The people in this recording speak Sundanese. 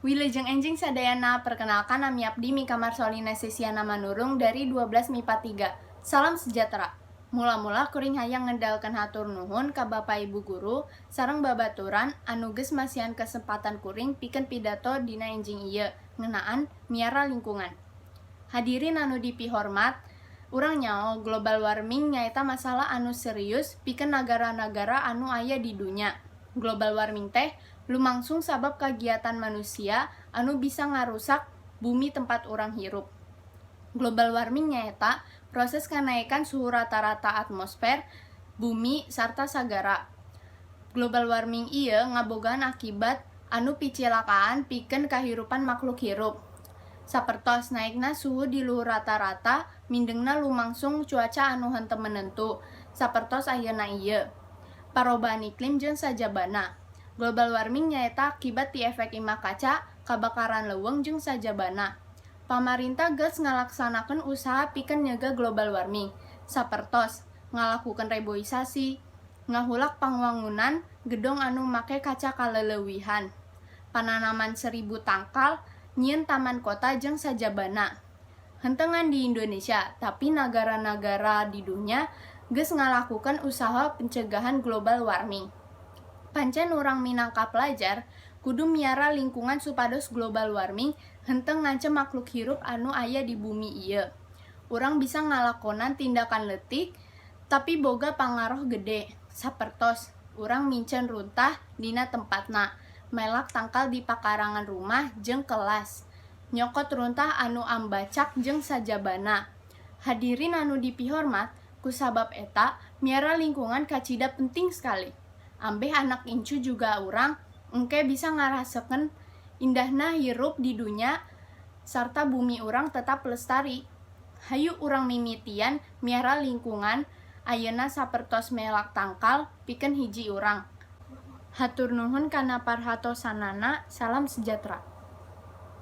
Wilujeng enjing sadayana, perkenalkan, nami abdi Mika Marsolina Sesiana Manurung dari 12 MIPA 3. Salam sejahtera. Mula-mula kuring hayang ngedalkeun hatur nuhun ka Bapak Ibu guru sareng babaturan anu geus masihan kesempatan kuring pikeun pidato dina enjing ieu ngeunaan miara lingkungan. Hadirin anu dipihormat, urang nyao global warming nyaeta masalah anu serius pikeun nagara-nagara anu aya di dunya. Global warming teh lumangsung sabab kagiatan manusia anu bisa ngarusak bumi tempat urang hirup. Global warming nyaeta proses kenaikan suhu rata-rata atmosfer bumi sarta sagara. Global warming ieu ngabogaan akibat anu picilakaan pikeun kahirupan makhluk hirup. Sapertos naikna suhu di luhur rata-rata, mindengna lumangsung cuaca anu henteu menentu, sapertos ayeuna ieu. Parobahan iklim jeung sajabana. Global warming nyaeta akibat ti efek imah kaca, kabakaran leuweung jeung sajabana. Pamarintah geus ngalaksanakeun usaha pikeun nyegah global warming, sapertos ngalakukeun reboisasi, ngahulak pangwangunan gedong anu make kaca kaleleuwihan, pananaman 1.000 tangkal, nyieun taman kota jeung sajabana. Henteu ngan di Indonesia, tapi nagara-nagara di dunya geus ngalakukeun usaha pencegahan global warming. Pancen urang minangka pelajar kudu miara lingkungan supados global warming henteu ngancem makhluk hirup anu aya di bumi ieu. Urang bisa ngalakonan tindakan leutik tapi boga pangaroh gede, sapertos urang miceun runtah dina tempatna, melak tangkal di pakarangan rumah jeung kelas, nyokot runtah anu ambacak jeung sajabana. Hadirin anu dipihormat, kusabab eta miara lingkungan kacida penting sekali. Ambeh anak incu juga urang engke bisa ngarasakeun indahna hirup di dunya sarta bumi urang tetap lestari. Hayu urang mimitian miara lingkungan ayeuna, sapertos melak tangkal pikeun hiji urang. Hatur nuhun kana perhatosanana. Salam sejahtera.